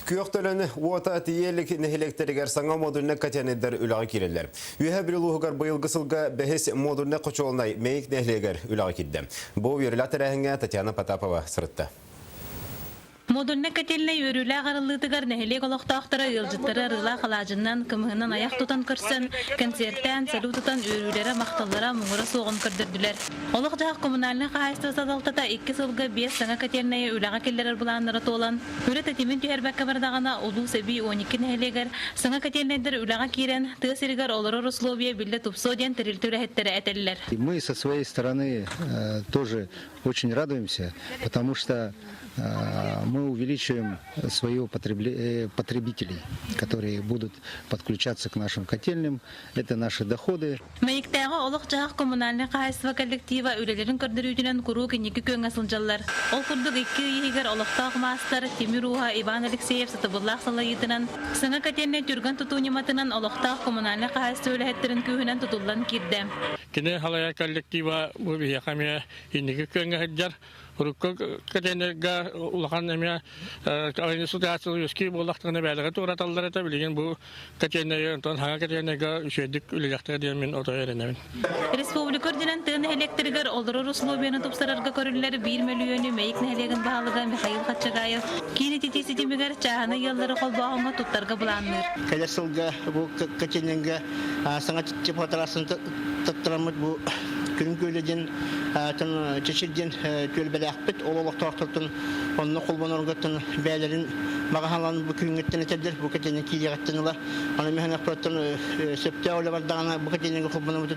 Күөх төлөн уота тиийэ илик нэһилиэктэригэр саҥа модульнай котельнайдар үлэҕэ киирэллэр. Үөһээ Бүлүү улууһугар быйылгы сылга бэһис модульнай хочуолунай Мэйик нэһилиэгэр үлэҕэ киирдэ. Бу үөрүүлээх тэрээһиҥҥэ Татьяна Потапова сырытта. Модульнай котельнай үөрүүлээх арыллыытыгар нэһилиэк олохтоохторо ыалдьыттары арыылаах алаадьыннан, кымыһынан айах тутан көрсөн, концертаан, салют тутан үөрүүлэрэ, махталлара муҥура суоҕун көрдөрдүлэр. Олох-дьаһах коммунальнай хаһаайыстыба салалтата икки сылга биэс саҥа котельнайы үлэҕэ киллэрэр былааннара туолан, үлэ тэтимин түһэрбэккэ бардаҕына, улуус эбии 12 нэһилиэгэр саҥа котельнайдар үлэҕэ киирэн, тыа сиригэр олорор условия биллэ тупсуо диэн тэрилтэ үлэһиттэрэ этэллэр. Мы со своей стороны тоже очень радуемся, потому что мы увеличиваем свое потребителей, которые будут подключаться к нашим котельным. Это наши доходы. Мэйиктээҕи олох-дьаһах коммунальнай хаһаайыстыба коллектива үлэлэрин көрдөрүүтүнэн куруук инники күөҥҥэ сылдьаллар. Ол курдук икки ый иһигэр олохтоох маастар Тимир Ууһа Иван Алексеев сатабыллаах салайыытынан саҥа котельнай түргэн тутуу ньыматынан олохтоох коммунальнай хаһаайыстыба үлэһиттэрин күүһүнэн тутуллан киирдэ. Кини салайар коллектива бу биһиэхэ эмиэ инники күөҥҥэ сылдьар. Урукку котельнайга улахан эмиэ ситуация үөскүү буоллахтарына бээлэҕи туораталлар этэ. Билигин бу котельнайы онтон хаҥа котельнайга үчүгэйдик үлэлэхтэрэ диэн мин отой эрэнэбин. Республика үрдүнэн тыа нэһилиэктэригэр олорор условияны тупсарарга көрүллэр биир мөлүйүөнү Мэйик нэһилиэгин баһылыга Михаил Хаччагаев киин ититии ситимигэр чааһынай ыаллары холбооһуҥҥа туттарга былаанныыр. Кэлэр сылга бу котельнайга саҥа теплотрассаны туттараммыт бу Күрүҥ күөлэ диэн Чэчир диэн түөлбэлээхпит. Ол олохтоохтортон онно холбонорготтон бэйэлэрин маҕаһалан бу күҥҥүттэн этэллэр, бу кэтиэнэ киириэҕиттэн ыла. Аны мөһөнөхпөттөн сөптөөх үлэ бардаҕына бу кэтиэнэгэ холбономмут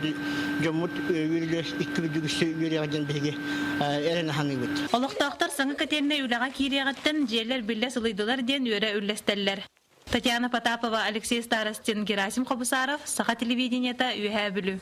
дьоммут үөрүүлэр икки бүдүгүсү үөрүөҕэ диэн биһиги эрэнэ саныыбыт. Олохтоохтор саҥа котельнай үлэҕэ киириэҕиттэн дьиэлэр биллэ сылыйдылар диэн үөрэ үллэстэллэр. Татьяна Потапова, Алексей Старостин, Герасим Хобусаров, Саха телевидениета, Үөһээ Бүлүү.